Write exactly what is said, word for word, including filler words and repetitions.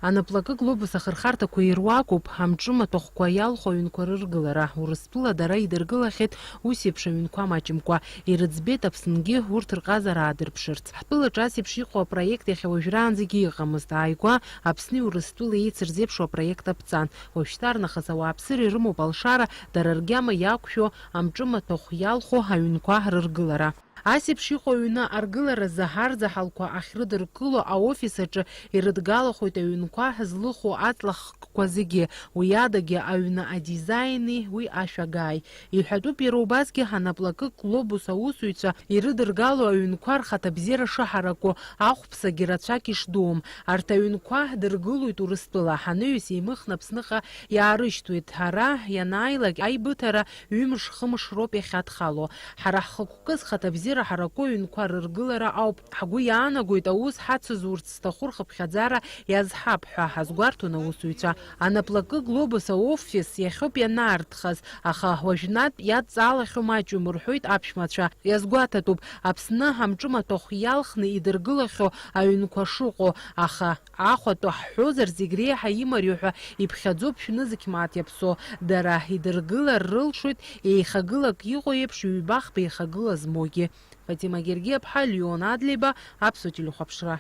Анаплакы Глобус ахырхарҭақәа ируакуп амҿы маҭәахәқәа иалху аҩнқәа рыргылара. Урыстәыла дара идыргылахьеит ус еиԥш аҩнқәа маҷымкәа. Ирыӡбеит Аԥсынгьы урҭ рҟазара аадырԥшырц. Ҳтәылаҿы ас еиԥш иҟоу апроект иахьа уажәраанӡагьы иҟамызт. Ааигәа Аԥсни Урыстәылеи еицырзеиԥшу апроект аԥҵан. Уажәшьҭарнахыс ауааԥсыра ирымоуп алшара, дара ргьама иақәшәо амҿы маҭәахә иалху аҩнқәа рыргылара. Ас еиԥш иҟоу аҩны аргыларазы арзаҳалқәа ахьрыдыркыло аофис аҿы ирыдгалахоит аҩнқәа злыху аҵла хкқәа зегьы, уи адагьы аҩны адизаини уи ашәагааи. Иҳәатәуп иара убасгьы анаплакы Глобус аусуҩцәа ирыдыргало аҩнқәа рхаҭабзиара шыҳараку, ахәԥсагьы рацәак ишдуум. Арҭ аҩнқәа дыргылоит Урыстәыла, ҳанаҩс еимыхны Аԥсныҟа иаарышьҭуеит. Ара ианааилак аибыҭара ҩымш-хымш роуп иахьадхало. Ҳара ҳхықәкы зхаҭабзиара ҳараку аҩнқәа рыргылара ауп. Ҳгәы иаанагоит аус ҳацызурц зҭаху рхыԥхьаӡара иазҳап ҳәа ҳазгәарҭон аусзуҩцәа. Анаплакы Глобус аофис иахьоуп ианаартхаз, аха уажәнатә иадҵаалахьоу маҷҩым рҳәоит аԥшәмацәа. Иазгәаҭатәуп, Аԥсны амҿы маҭәахә иалхны идыргылахьоу аҩнқәа шыҟоу, аха ахәатәы ҳҳәозар, зегь реиҳа имариоу ҳәа иԥхьаӡоуп шәнызқь мааҭ иаԥсоу. Дара идыргылар рылшоит еихагылак иҟоу еиԥш ҩба-хԥа еихагыла змоугьы. Фатима Гергиаԥҳа, Леон Адлеиба, Аԥсуа телехәаԥшра.